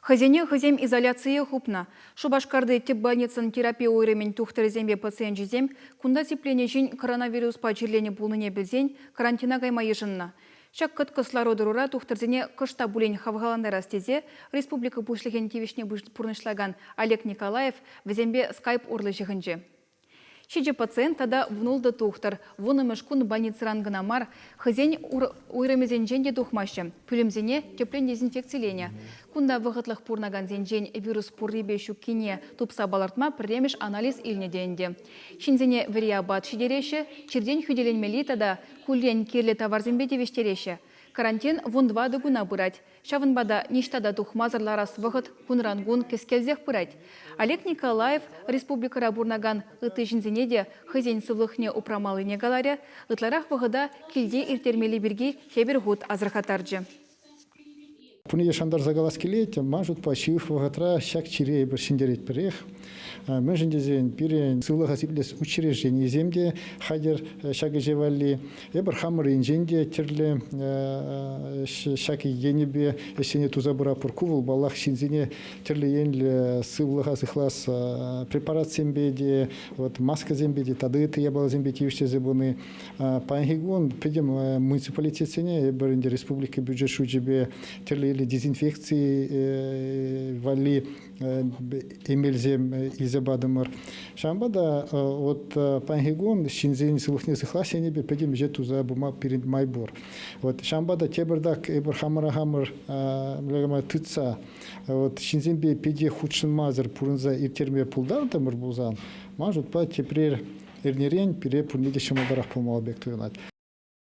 Хӑйсене хӑйсем изоляцие хупнӑ. Шупашкарти тӗп больницӑн терапи уйрӑмӗн тухтӑрӗсемпе пациенчӗсем кунта сипленӗ ҫын коронавируспа чирленӗ пулнине пӗлсен карантина кайма йышӑннӑ. Ҫак кӑткӑс лару-тӑрура тухтӑрсене кӑшт та пулин хавхалантарас тесе республика Пуҫлӑхӗн тивӗҫне пурнӑҫлакан Олег Николаев вӗсемпе скайп урлӑ ҫыхӑнчӗ. Ҫичӗ пациент тата вунултӑ тухтӑр вуннӑмӗш кун больницӑран кӑна мар, хӑйсен уйрӑмӗсенчен те тухмаҫҫӗ. Пӳлӗмсене тӗплӗн дезинфекциленӗ. Кунта вӑхӑтлӑх пурӑнакансенчен вирус пуррипе ҫуккине тупса палӑртма пӗрремӗш анализ илнӗ те ӗнтӗ. Ҫынсене вӗри апат ҫитереҫҫӗ, чиртен хӳтӗленмелли тата куллен кирлӗ таварсемпе тивӗҫтереҫҫӗ. Карантин вунтӑватӑ куна пырать. Ҫавӑнпа та ниҫта та тухмасӑр ларас вӑхӑт кунран-кун кӗскелсех пырать. Олег Николаев республикӑра пурӑнакан ытти ҫынсене те хӑйсен сывлӑхне упрамаллине каларӗ, ытларах вӑхӑта килте ирттермелли пирки тепӗр хут асӑрхаттарчӗ. Пурне те шантарса калас килет, ман шутпа, ҫывӑх вӑхӑтра ҫак чире эпир ҫӗнтеретпӗрех. Мӗншӗн тесен пирӗн сывлӑха сиплес учрежденисем те хатӗр ҫак ӗҫе валли. Эпир хамӑр енчен те тӗрлӗ ҫак енӗпе ӗҫсене туса пыратпӑр. Ку вӑл, паллах, ҫынсене тӗрлӗ енлӗ сывлӑха сыхлас препаратсемпе те, вот, маскӑсемпе те тата ытти япаласемпе тивӗҫтерсе пыни. Паянхи кун пӗтӗм муниципалитетсене эпир ӗнтӗ республика бюджет шучӗпе тӗрлӗ енлӗ дезинфекци валли эмелсем илсе патӑмӑр. Ҫавӑнпа та вот паянхи кун ҫынсен сывлӑхне сыхлас енӗпе пӗтӗм ӗҫе туса пыма пирӗн май пур. Вот ҫавӑнпа та тепӗртак эпир хамӑра хамӑр тытса вот ҫынсемпе питӗ хутшӑнмасӑр пурӑнса ирттерме пултартӑмӑр пулсан, ман шутпа, тепрер эрнерен пире пурне те ҫӑмӑлтарах пулмалла пек туйӑнать.